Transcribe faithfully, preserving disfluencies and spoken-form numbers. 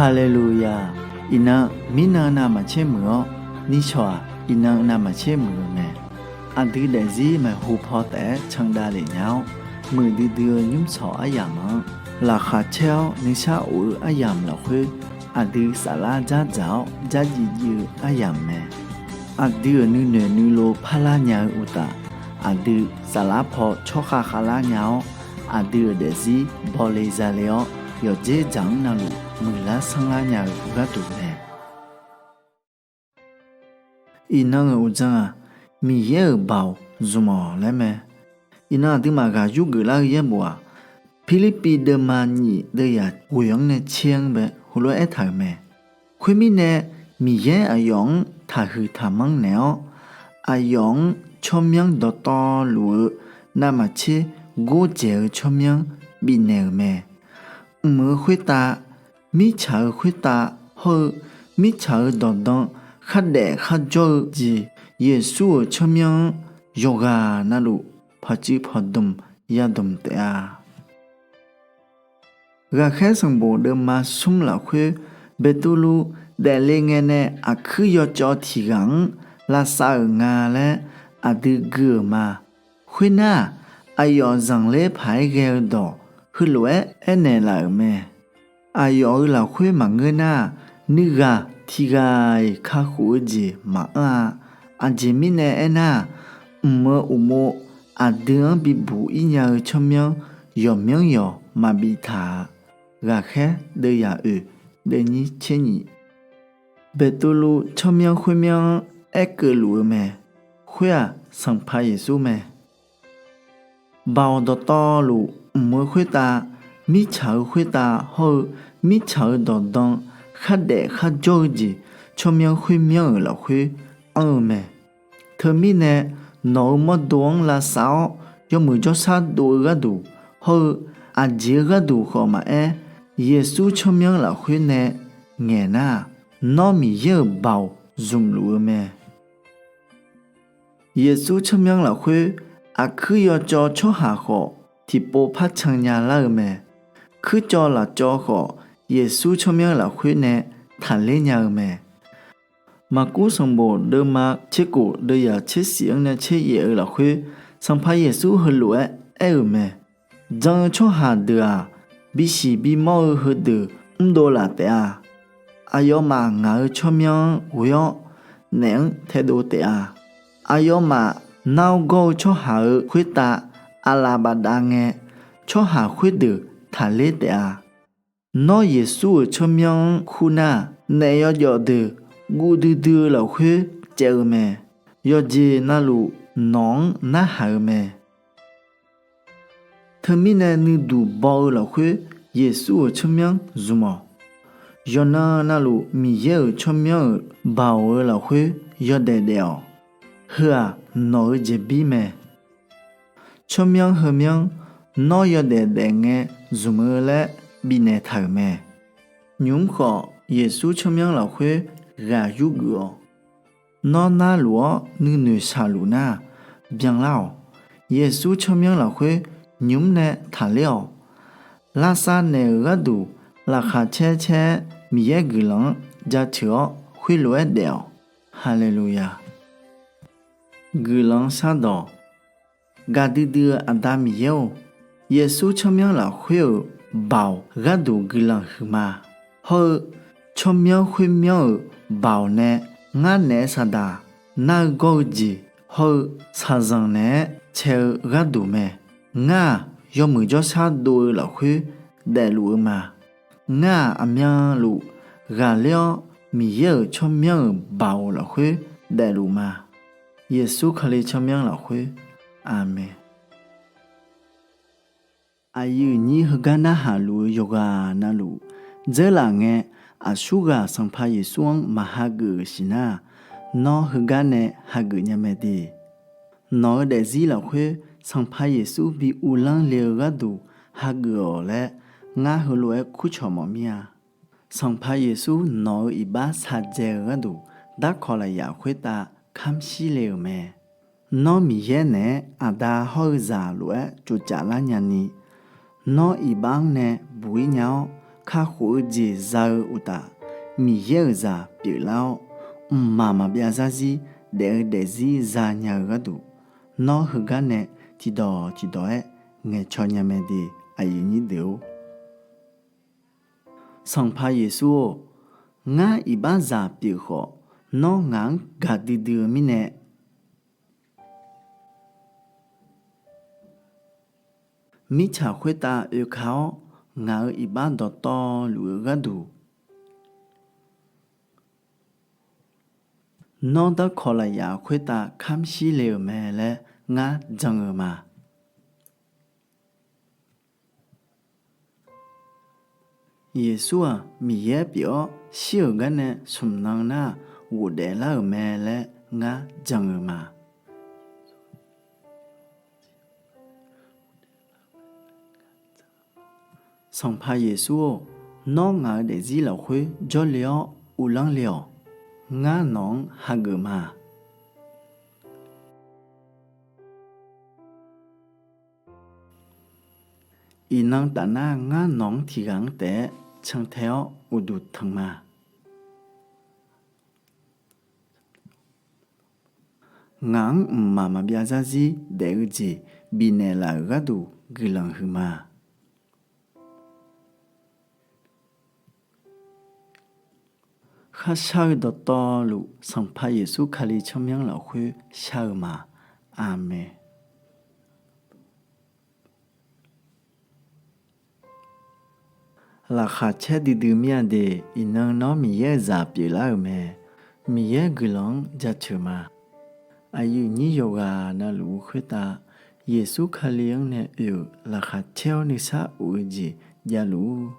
Haleluya! Iqnan, mirnan navmaqtser muiq-awr, nishawq-aq, iqnan navmaqtser muiq-eu mae. Aqdui daefzir maeqhu paw taef-aer candav lef nya-awr, muiqdui dui-eu nymrshawq aryamq-anr laqkhaq caer-awr nuisar of-eu aryamq lafkhoer, aqdui saflar dzardzaq-awr dzardziv dziv-eu aryamq mae. Aqdui-euq nuinoeq nuilov parlar nya-eu uqtaf, aqdui saflar paw tsawrkhav khavlar nya-awr, aqdui-euq daefzir bawle zale-awr, yawqdzer dzaq-anr navluf muiqlar sanrlar nya-eu gharduq mae. Iqnan-euq uqdzan-aq, Miqyaer-euq Baoq zmq-awq laer mae. Iqnan aqduimaf ghaq yurgeuf lar-eu yaerbof-aq, Pirlirpiv deuvma nyif deuvyaq ghoeq-anr nae tser-anr bae heulof-aer aertaq-euq mae. Khoermirnae, Miqyaer aqyawf-anr taqhuiq taqmanr naeq-awr, aqyawf-anr tsawrmyanr dawqtawvluf-eu navmaqtser gordzaeq-eu tsawrmyanr bifnaeq-euq mae. Mq-euq khoertav, mirtsaq-euq khoertav hawr-eu mirtsaq-euq dawqdan khardaef kharjawr-eu jeq, Yeqsur-euq tsawrmyanr-anr yawqghaq navluf pawqtsuif pawqdmq yadmq taef-a. Ghaqkhaer sanqbof deuvma smr lafkhoer, Beqtuvluv daefle ngae nae aqkuir yawcawv tiq ghaq-anr lavsav-euq nga laer aqdui gui-euq ma. Khoernar-aq, aqyawf zanqler paq-aer ghae-eu dawq heulof-aer aernaeq laf-euq mae. Aqyawf-euq lafkhoer maqngeur nar-aq, nuighaq tiq ghaq-iq kakhof-eu jeq maqanr-a. Aqjeq mirnae aernar-aq, mq-euq uqmov aqdui-anr bibuq-ir nya-eu tsawrmyanr yawqmyanr yawq maqbif taq-a. Ghaqkhaer deuvyaq oeq deuv nyir tser nyif. Beqtuvluv tsawrmyanr khoermyanr-anr aerkeuv luf-eu mae. Khoer-aq, Sanqpaq Yeqsur mae. Baoq dawqtawvluf mq-eu khoertav, mirtsaq-eu khoertav hawr-eu mirtsaq-eu dawqdan khardaef kharjawr-eu jeq tsawrmyanr khoermyanr-euq lafkhoer anr-eu mae. Teumirnae, nawq-euq mawrdo-anr lavsav-awr yawmuiq jawrshar dov-eu gharduq hawr-eu aqjeq-eu gharduq khawf maqaer, Yeqsur tsawrmyanr lafkhoer nae ngaeq nar-aq, nawr Miqyaer-euq Baoq zmqluf-eu mae. Yeqsur tsawrmyanr lafkhoer aqkuir yawcawv tsawrhaq khawf tiqpov par can nya lar-eu mae. Kuircawv lafcawv khawf Yeqsur tsawrmyanr lafkhoer nae taqler nya-eu mae. Maqkuv sanqbof deuvma tserkof deuvyaq tsersiq-anr nae tseryaef-eu lafkhoer, Sanqpaq Yeqsur heulof-aer aer-euq mae. Jan-eu tsawrhaq deuq-aq, bisiq bimawr-eu heudeuq mrdov laf taef-a. Aqyawfmaf ngaq-euq tsawrmyanr-anr ghoe-awr naef-anr taedov taef-a. Aqyawfmaf nar-awr gawr-eu tsawrhaq-euq khoertav aqlaf bafdav ngae, tsawrhaq khoerdeuq taqler taef-a. Nawr Yeqsur-euq tsawrmyanr-anr kur nar-aq, naef yawjawf deuq guv duidui-eu lafkhoer caev-eu mae. Yawqjeq navluf nawq-anr narhaq-eu mae. Teumirnae nuiduq baw-eu lafkhoer Yeqsur-euq tsawrmyanr zmq-awq. Yawqnan navluf Miqyaer-euq tsawrmyanr-euq Baoq-eu lafkhoer yawdaef daef-awq. Heu-aq nawq-eu jeqbir mae. Tsawrmyanr heumyanr nawr yawdaef daef ngae zmq-eu laer bifnaeq taq-euq mae. Nymq-mr khawf Yeqsur tsawrmyanr lafkhoer ghaq yurgeuf-awq. Nawr narluf-awr nuinoeq shaqluf nar-aq, byanlar-awq. Yeqsur tsawrmyanr lafkhoer nymq-mr nae taqler-awq. Lavsav naeq-euq gharduq laqkhaq caer caer-aer Miqyaer guiqlanq-anr jaceuq-awr khoerlof-aer daef-awq. Haleluya! Guiqlanq shardawq. Gaqdui dui-eu Aqda Miqyaer-or, Yeqsur tsawrmyanr lafkhoer-euq Baoq gharduq guiqlanq huiqma. Hawr-eu tsawrmyanr khoermyanr-euq Baoq nae ngar naef saqdaq nar-eu gawr-eu jeq hawr-eu shaqzanq naeq-aer cae-eu gharduq mae. Ngar-aq yawmuiq jawrshar dov-eu lafkhoer daefluf-eu ma. Ngar-aq aqmyanluf ghaqler-awr Miqyaer-euq tsawrmyanr-euq Baoq lafkhoer daefluf ma. Yeqsur Kali tsawrmyanr lafkhoer, Aqmeq. Aqyuif nyir heugar narhaq luf-eu yawqghaq navluf dzeurlaf ngae, aqsurghaq Sanqpaq Yeqsur-anr maq hageuf-euq siqnar-aq, nawr heugar nae hageuf nya mae de. Nawq-eu daefzir lafkhoer Sanqpaq Yeqsur bi uvlanr le-eu gharduq hageuf-awq laer, ngar heulof-aer kurcawq mawf mir-a. Sanqpaq Yeqsur nawq-eu iqbax shaqdzae-eu gharduq darkawq lafyaq khoertav kamr shir le-euq mae. Nawr Miqyaer naeq-aer Aqda hawr-eu zaq lof-aer tsovcaf lar nyani, nawr iqbax-anr nae buq-ir nya-awr kakhof-eu jeq za-eu uqtaf, Miqyaer-euq zaq pyeuflar-awr, mqmaq maqbyav zarzir daef-eu daefzir zanya-eu gharduq, nawr heugar nae tiqdawq tiqdawq-aer ngaeqcaw nya mae de. Aqyuif nyir deuq-or, Sanqpaq Yeqsur-or, ngar iqbaxzaq pyeuf khawf, nawr ngaq-anr gaqdui dui-eu mirnae, mirtsaq khoertav oeka-awr, ngaq-euq iqbax dawqtawvluf-eu gharduq, nawr darkawq lafyaq khoertav kamr shir le-euq mae laer ngar jan-eu ma. Yeqsur-aq Miqyaer pyeuf-awr shir-euq garnae smq nan nar-aq ghofdaef lar-euq mae laer ngar jan-eu ma. Sanqpaq Yeqsur-or, nawr ngaq-euq daefzir lafkhoer jawrle-awr uvlanr le-awq. Ngar nawq-anr hageuf ma. Iqnan tafnar ngar nawq-anr tiqghaq-anr taef-aer cantae-awr uqduq tanq ma. Ngaq-anr mqmaq maqbyav zarzir daef-eu jeq bifnaeq laf-euq gharduq guiqlanq huiqma. Kharshar-eu dawqtawvluf Sanqpaq Yeqsur Kali tsawrmyanr lafkhoer shar-eu ma. Aqmeq. Laqkhaq caer duidui mir-a de. Iqnan nawr Miqyaer-euq zaq pyeuflar-euq mae. Miqyaer guiqlanq-anr jaceuq ma. Aqyuif nyir yawqghaq navluf-eu khoertav Yeqsur Kali-anr nae oe-euq laqkhaq caer-awr nuisar of-eu jeq javluf-ur.